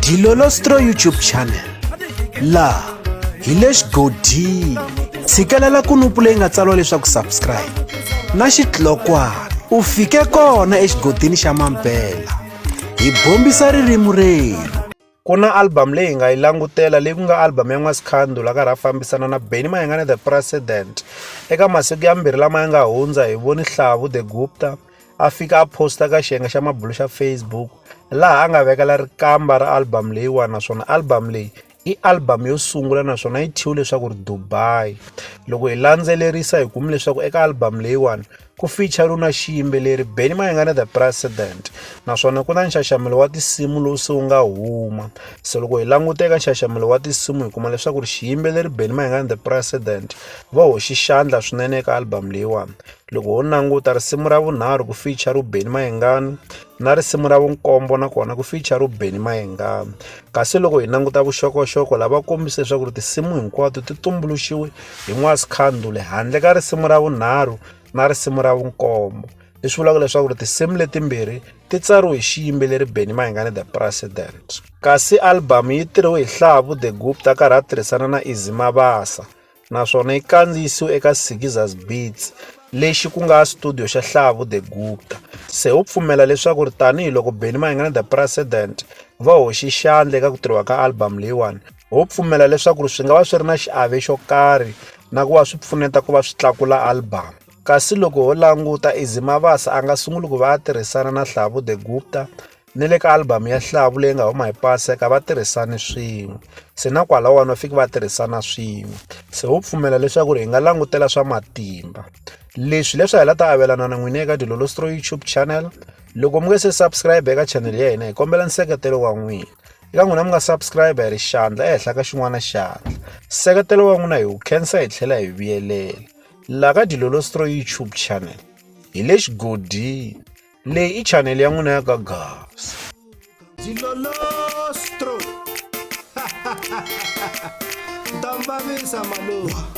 Dilolostro YouTube channel laha hi le xigodini tshikelela kunupu leyi nga tsariwa leswaku subscribe na xitlokwana u fike kona exigodini xa mampela hi bombisa ririmi rerhu. Ku na album leyi hi nga yi langutela leyi ku nga album ya N'wasikhandu la karhi a fambisana na Benny Mayengani the President. Eka masiku yambirhi lama ya nga hundza hi voni Hlavu the Gupta a fika a posta ka xiyenge xa mabulo xa Facebook laha a nga vekela rikamba ra album leyiwani naswona album leyi i album yo sungula naswona yi thyiwe leswaku ri Dubai. Loko hi landzelerisa hi kume leswaku eka album leyiwani ku feature na xiyimbeleri Benny Mayengani the President naswona ku na nxaxamelo wa tinsimu lowu se wu nga huma se loko hi languta eka nxaxamelo wa tinsimu hi kuma leswaku ri xiyimbeleri Benny Mayengani the President va hoxi xandla swinene eka album leyiwani loko ho languta risimu ra vunharhu ku feature Benny Mayengani na risimu ra vunkombo nakona ku feature Benny Mayengani kasi loko hi languta vuxokoxoko lava kombise leswaku ri tinsimu hinkwato ti tumbuluxiwe hi N'wasikhandule handle ka risimu ra vunharhu na risimu ra vunkombo leswi vulaka leswaku ri tinsimu letimbirhi ti tsariwe hi xiyimbeleri Benny Mayengani the President kasi album yi tirhiwe hi Hlavu the Gupta karhi a tirhisana na Easy Mabasa naswona yi kandziyisiwe eka Sigiza's Beats lexi ku nga studio xa Hlavu the Gupta se u pfumela leswaku ri tanihiloko Benny Mayengani the President va hoxi xandla eka ku tirhiwa ka album leyiwani ho pfumela leswaku swi nga va swi ri na xiave xo karhi na ku va swi pfuneta ku va swi tlakula album kasi loko ho languta Easy Mabasa a nga sunguli ku va a tirhisana na Hlavu the Gupta ni le ka album ya Hlavu leyi nga huma hi Paseka va tirhisane swin'we se na kwalawani va fiki va tirhisana swin'we se ho pfumela leswaku hi nga langutela swa matimba leswi leswi hi la ta avelana na n'wina eka Dilolostro YouTube channel loko mi nge se subscribe eka channel ya hina hi kombela nseketelo wa n'wina eka n'wina mi nga subscribe hi ri xandla ehenhla ka xin'wana xandla nseketelo wa n'wina hi wu khensa hi tlhela hi vuyelela laha ka Dilolostro YouTube channel hi le xigodini leyi i channel ya n'wina ya ka Gasa Dilolostro. Nta mi vavisa malume.